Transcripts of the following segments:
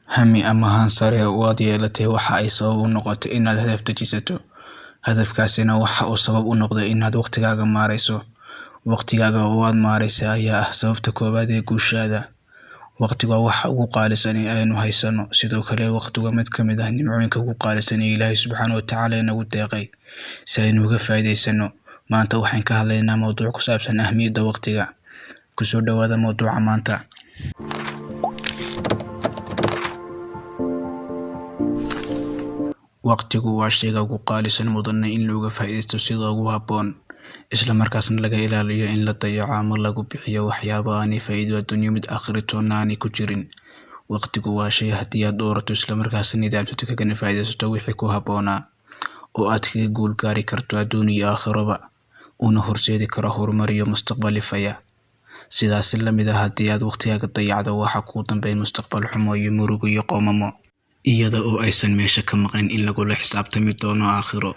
Hami ama han sare oo aad yeelatay waxa ay sabab u noqotay inaad hadaf dejisato. Hadafkaasina waxa uu sabab u noqday inaad waqtigaaga maarayso. Waqtigaaga oo aad maaraysay ayaa ah sababta koowaad ee guushaada. Waqtigu waa waxa ugu qaalisan ee aynu haysano. Sidoo kale waqtigu waa mid ka mid ah nimcooyinka ugu qaalisan ee Ilaahay Subxaanahu wa Tacaala inagu deeqay si aynu uga faa'iidaysano. Maanta waxaan ka hadlaynaa mowduuc ku saabsan ahmiyadda waqtiga. Ku soo dhawaada mowduuca maanta. Waqtigu waa shayga ugu qaalisan mudana in looga faa'iidaysto sida ugu habboon, isla markaasna laga ilaaliyo in la dayaco ama lagu bixiyo waxyaabo aanay faa'iido adduunyo mid aakhiro toona aanay ku jirin. Waqtigu waa shay haddii aad doorato isla markaasna nidaamsato kagana faa'iidaysato wixii ku habboonaa oo aad kaga guul gaari karto adduun iyo aakhiroba, una horseedi karo horumar iyo mustaqbal ifaya. Sidaas la mid ah haddii aad waqtigaaga dayacdo, waxaa kuu dambeyn mustaqbal xumo iyo murugo iyo qoomamo, iyada oo aysan meesha ka maqnayn in lagula xisaabtami doono aakhiro.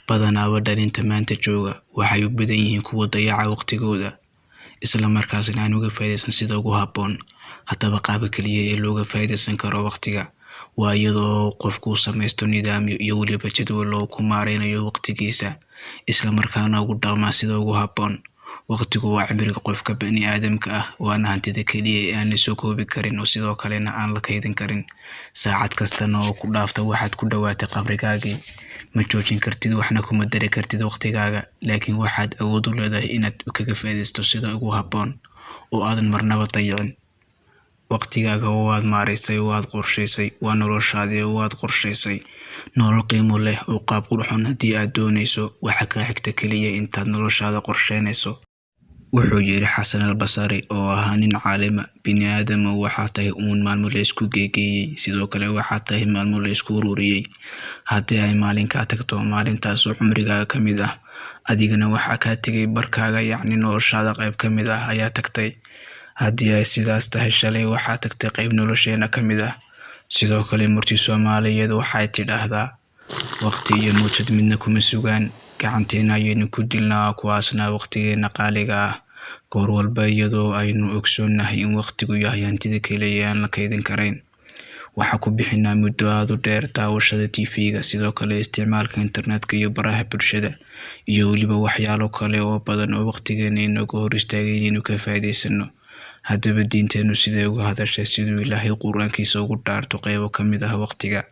Badanaaba dhalinta maanta jooga waxay u badan yihiin kuwa dayaca waqtigooda, isla markaasna aan uga faa'iidaysan sida ugu habboon. Haddaba qaabka kaliya ee looga faa'iidaysan karo waqtiga waa iyada oo qofku samaysto nidaamyo iyo weliba jadwal oo ku maareynayo waqtigiisa, isla markaana ugu dhaqmaa sida ugu habboon. Waqtigu waa cimriga qofka bani'aadamka ah, waana hantida kaliya ee aan la soo koobi karin oo sidoo kalena aan la kaydin karin. Saacad kastana oo ku dhaafta waxaad ku dhawaatay qabrigaagii. Ma joojin kartid, waxna kuma dari kartid waqtigaaga, laakiin waxaad awood u leedahay inaad kaga faa'iidaysato sida ugu habboon oo aadan marnaba dayicin. Waqtigaaga oo aad maaraysay oo aad qorshaysay waa noloshaadii oo aad qorshaysay. Nolol qiimo leh oo qaab qurxoon haddii aad doonayso, waxa kaa xigta kaliya intaad noloshaada qorsheynayso. Wuxuu yiri Xasan al-Basri oo ahaa nin caalima, bini'aadamow waxaa tahay uun maalmo la isku geegeeyay, sidoo kale waxaa tahay maalmo la isku ururiyay. Haddii ay maalin kaa tagto, maalintaas oo cumrigaaga ka mid ah, adigana waxaa kaa tegay barkaaga, yacni noloshaada qayb ka mid ah ayaa tagtay. Haddii ay sidaas tahay, shalay waxaa tagtay qayb nolosheena ka mid ah. Sidoo kale murti Soomaaliyeed waxay tidhaahdaa, waqti iyo mowjad midna kuma sugaan, gacanteena ayaynu ku dilnaa kuwaasna waqtigeena qaaliga ah. Goor walba iyadoo aynu ogsoonnahay in waqtigu yahay hantida kaliya ee aan la kaydin karayn. Waxaa ku bixinaa muddo aad u dheer daawashada TV-ga, sidoo kale isticmaalka internetka iyo baraha bulshada, iyo weliba waxyaalo kale oo badan oo waqtigeena inooga hor istaagay inaynu ka faa'iidaysano. Haddaba diinteenu siday uga hadashay siduu Ilaahay Qur'aankiisa ugu dhaarto qaybo ka mid ah waqtiga,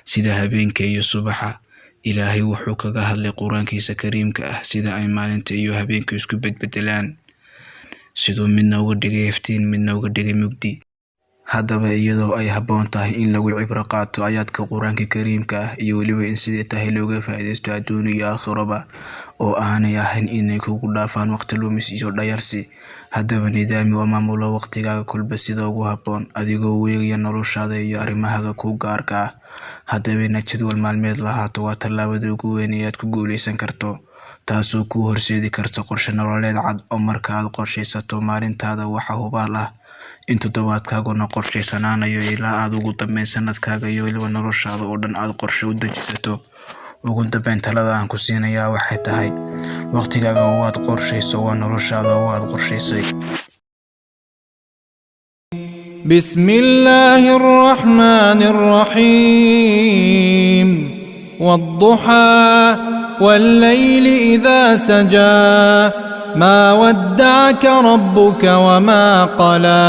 sida habeenka iyo subaxa. Ilaahay wuxuu kaga hadlay Qur'aankiisa kariimka ah sida ay maalinta iyo habeenku isku bedbedelaan, siduu midna uga dhigay iftiin midna uga dhigay mugdi. Haddaba iyadoo ay habboon tahay in lagu cibro qaato aayaadka Qur'aanka kariimka ah iyo weliba in sidai tahay looga faa'iidaysto adduun iyo aakhiroba, oo aanay ahayn inay kugu dhaafaan waqti lumis iyo dhayalsi. Haddaba nidaami oo maamulo waqtigaaga kolba sida ugu habboon, adigoo u eegaya noloshaada iyo arrimahaaga kuu gaarka ah. Haddaba inaad jadwal maalmeed lahaato waa tallaabada ugu weyn ee aad ku guuleysan karto, taasoo kuu horseedi karta qorshe nololeed cad oo marka aad qorshaysato maalintaada waxaa hubaal ah in toddobaadkaaguna qorshaysanaanayo ilaa aad ugu dambeyn sanadkaaga iyo weliba noloshaada oo dhan aad qorshe u dejisato. Ugu dambeyn, talada aan ku siinayaa waxay tahay, waqtigaaga oo aad qorshayso waa noloshaada oo aad qorshaysay. بسم الله الرحمن الرحيم والضحى والليل إذا سجى ما ودعك ربك وما قلى.